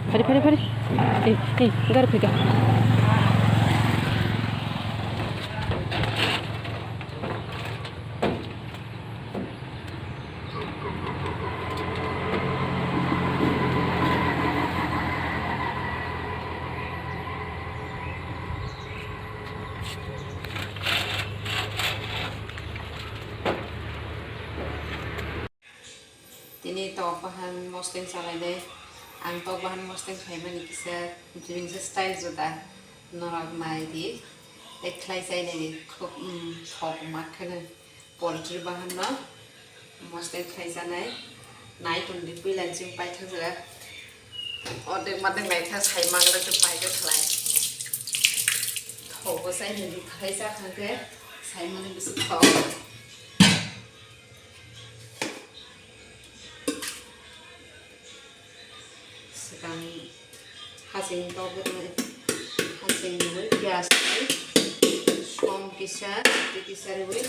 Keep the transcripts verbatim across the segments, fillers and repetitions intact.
Phari, phari, phari. Ei, ei, gari phaikha. Tini tok bahan mosteng salainai. Ang tok bahan mosteng khaimani kisa jibinsa style juda norok nai di. Tei khlai chainani khub, um, thok mak kheno poultry bahan no mosteng khlai chanai. Nai tong di puila jim paithak jora. Ordek madek naithak sai mak le pai khe khlai. Thok bo chainani khlai cha kha khe sai mani bisi thok. Swkang hasing tok rwi, hasing rwi, piyaj rwi, som kisa, twi kisa rwi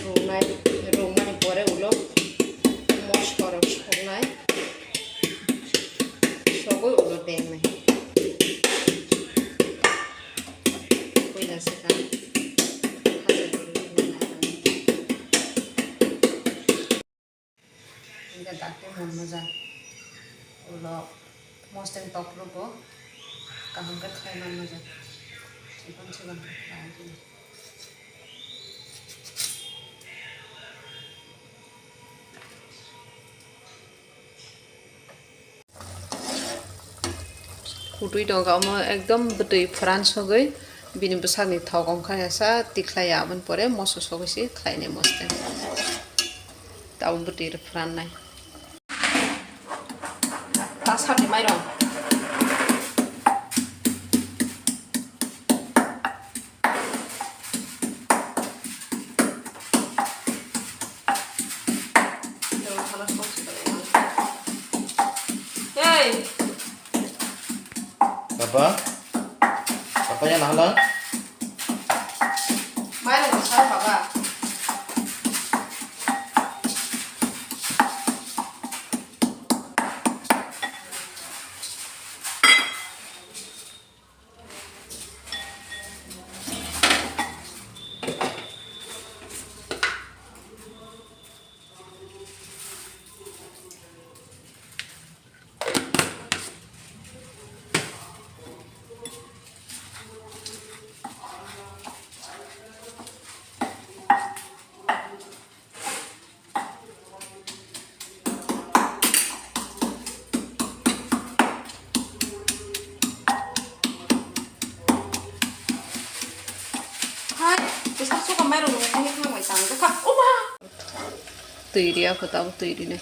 rwnai, rwmani pore ulo moso rok soknai, sogwi ulo dengnai. Puila swkang hasing rwi rwnai. Hingke dakti mon moja. Ulo mosteng tokrogo kaham khe khlai man moja. Chikon chikon khe khlai. Kutui tongo, omo ekdom bwtwi phwran sogwi bini bwsakni thok wngkha ya sa tikhlai ya, aboni pore moso sogwi se khlainai mosteng. Tabuk bwtwi rw phwrannai. Ta sadi mairong. Hey! Papa? Papa ya nahala? Mairung sa, Papa. Hai, bwsa suka mairung nungmani thangbai tang kha. Oma! Twi ri, ako tabuk twi rinai.